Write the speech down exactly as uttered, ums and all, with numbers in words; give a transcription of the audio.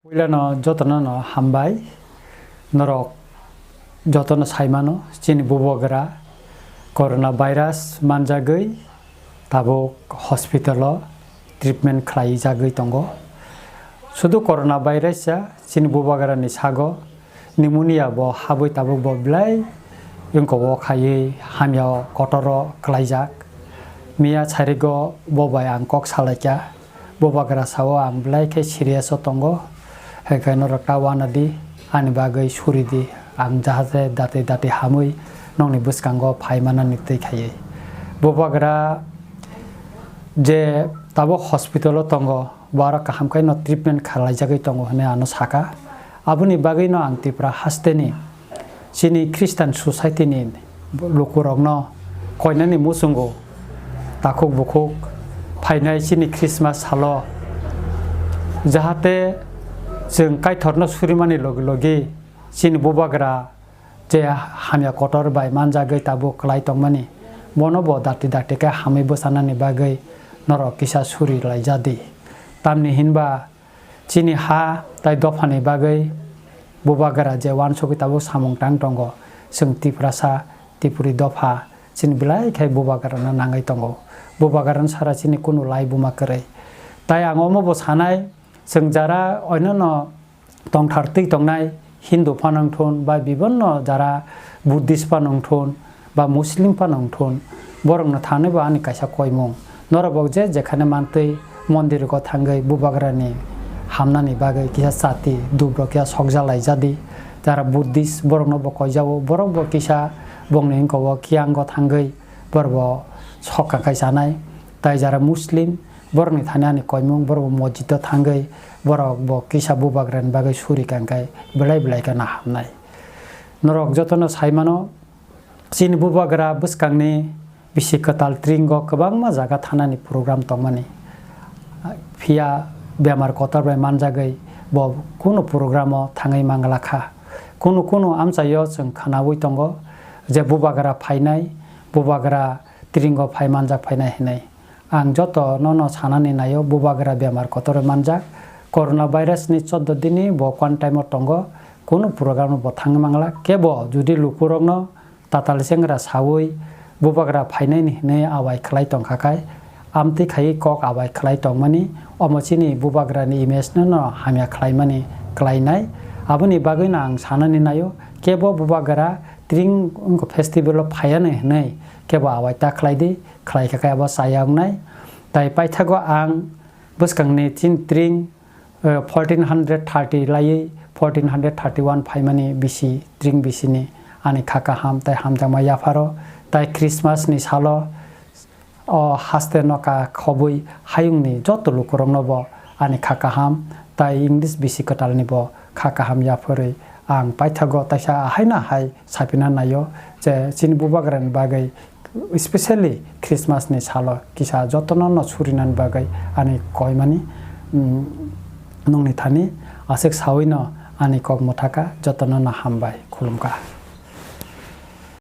Puilano jotono no hambai. Norok jotono saimano, chini bubagra corona virus manjagwi tabuk hospital o treatment khlaijagwi tongo. Sudu corona virus ya chini bubagrani sago pneumonia bo habwi tabuk bo belai wngkok o khaiwi hamya kotoro kwlaijak. Miya sarigo bo bai ang kok salaikha. Bubagra sao ang belai khe serious o tongo, hai khe norok ta uanadi, ani bagwi suridi, ang jahate dati dati hamwi nokni bwskango phai manani twi khaiwi. Bubagra je tabuk hospital o tongo, bo aro kaham khe no treatment khlaijagwi tongo hwnwi ano saka. Aboni bagwi no ang Tripura hasteni chini Christian society ni lukurokno koinani muchungo takhuk bukhuk phainai chini Christmas salo, jahate chwng Kaitorno surimani logi logi chini bubagra je hamya kotor bai manjagwi tabuk kwlai tongmani, bono bo dakti dakti khe hamwi bwchanani bagwi norok kisa suri laijadi. Tamni hinba chini ha tai dophani bagwi bubagra je uansugwi tabuk samung tang tongo, chwng Tiprasa, Tipuri dopha, chini belai khe bubagrano nangwi tongo. Bubagrano sara chini kunu lai buma kwrwi. Tai ang omo bo sanai, chwng jara oinono tongthar twi tongnai, Hindu phano wngthun ba bibonno jara Buddhist phano wngthun, ba Muslim phano wngthun, borokno thani bo ani kaisa koimung. Norok bo je jekhane mantwi mondir go thangwi bubagrani hamnani bagwi kisa chati dubrok ya sokjalai jadi. Jara Buddhist borokno bo koijao, borok bo kisa bongni wngkha o kiyango thangwi borok bo sokka kai chanai. Tai jara Muslim borokni thani ani koimung, borok bo mosjid o thangwi borok bo kisa bubagrani bagwi suri kangkai belai belai khe no hamnai. Norok jotono saimano, chini bubagra bwskangni bisi kwtal tringo kwbangma jaga thanani program tongmani. Phiya bemar kotor bai manjagwi bo kunu programo thangwi manglakha. Kunu kunu amchaio chwng khwnawi tongo je bubagra phainai, bubagra tringo phai manjak phainai hinwi. Ang joto nono sanani naio, bubagra bemar kotor bai manjak. Corona virus ni chordo dini bo quarantine o tongo, kunu program bo thangwi mangla. Kebo judi lukurokno tatal chengra sawi bubagra phainai ni hinwi awai khlai tongkha khai, amtwi khaiwi kok awai khlai tongmani, omo chini bubagrani image no no hamya khlaimani khlainai. Aboni bagwino ang sanani naio, kebo bubagra tring wngkha festival o phaiya hinwi kebo awai ta khlai di. Khlai kha khe abo chaya wngnai. Tai paithago ang bwskangni chini tring, eh, fourteen hundred thirty laiwi fourteen hundred thirty one phaimani bisi, tring bisini ani kha kaham tai hamjakma yapharo. Tai Christmas ni salo o haste no ka khobwi hayungni joto lukurokno bo ani kha kaham tai English bisi kwtalni bo kha kaham yapharwi ang paithago taisa ahaino hai sapina naio je chini bubagrani bagwi, especially Christmas ni salo kisa jotono no surinani bagwi ani koimani, mm, nongni thani aswk sawino ani kok mwthaka jotono no hambai khulumkha.